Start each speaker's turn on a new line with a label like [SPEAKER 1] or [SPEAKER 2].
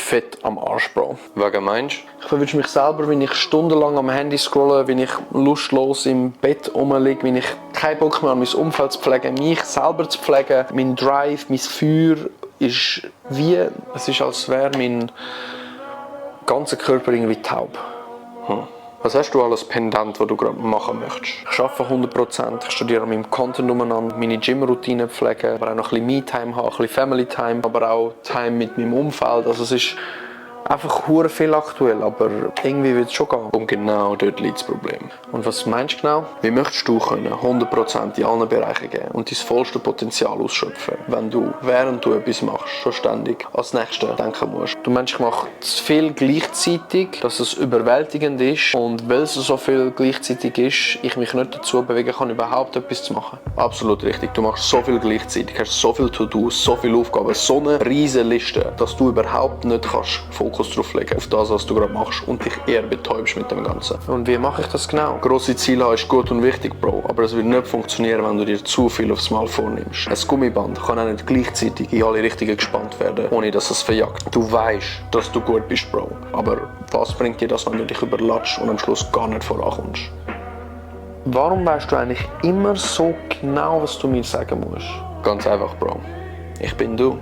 [SPEAKER 1] fett am Arsch, Bro.
[SPEAKER 2] Was meinst du?
[SPEAKER 1] Ich verwünsche mich selber, wenn ich stundenlang am Handy scrolle, wenn ich lustlos im Bett rumliege, wenn ich keinen Bock mehr an mein Umfeld zu pflegen, mich selber zu pflegen. Mein Drive, mein Feuer ist es ist, als wäre mein ganzer Körper irgendwie taub.
[SPEAKER 2] Was hast du alles pendent, was du gerade machen möchtest?
[SPEAKER 1] Ich arbeite 100%, ich studiere an meinem Content umeinander, meine Gym-Routine pflegen, aber auch noch ein bisschen Me-Time haben, ein bisschen Family-Time, aber auch Time mit meinem Umfeld. Also es ist einfach hure viel aktuell, aber irgendwie wird es schon gehen.
[SPEAKER 2] Und genau dort liegt das Problem.
[SPEAKER 1] Und was meinst du genau?
[SPEAKER 2] Wie möchtest du können 100% in allen Bereichen geben und dein vollste Potenzial ausschöpfen, wenn du, während du etwas machst, schon ständig als Nächstes denken musst?
[SPEAKER 1] Du meinst, ich mache zu viel gleichzeitig, dass es überwältigend ist, und weil es so viel gleichzeitig ist, ich mich nicht dazu bewegen kann, überhaupt etwas zu machen?
[SPEAKER 2] Absolut richtig. Du machst so viel gleichzeitig, hast so viel To-Dos, so viele Aufgaben, so eine riesige Liste, dass du überhaupt nicht kannst Fokus drauf legen auf das, was du gerade machst, und dich eher betäubst mit dem Ganzen.
[SPEAKER 1] Und wie mache ich das genau?
[SPEAKER 2] Grosse Ziele haben ist gut und wichtig, Bro, aber es wird nicht funktionieren, wenn du dir zu viel aufs Mal vornimmst. Ein Gummiband kann auch nicht gleichzeitig in alle Richtungen gespannt werden, ohne dass es verjagt. Du weißt, dass du gut bist, Bro, aber was bringt dir das, wenn du dich überlatschst und am Schluss gar nicht vorankommst?
[SPEAKER 1] Warum weißt du eigentlich immer so genau, was du mir sagen musst?
[SPEAKER 2] Ganz einfach, Bro. Ich bin du.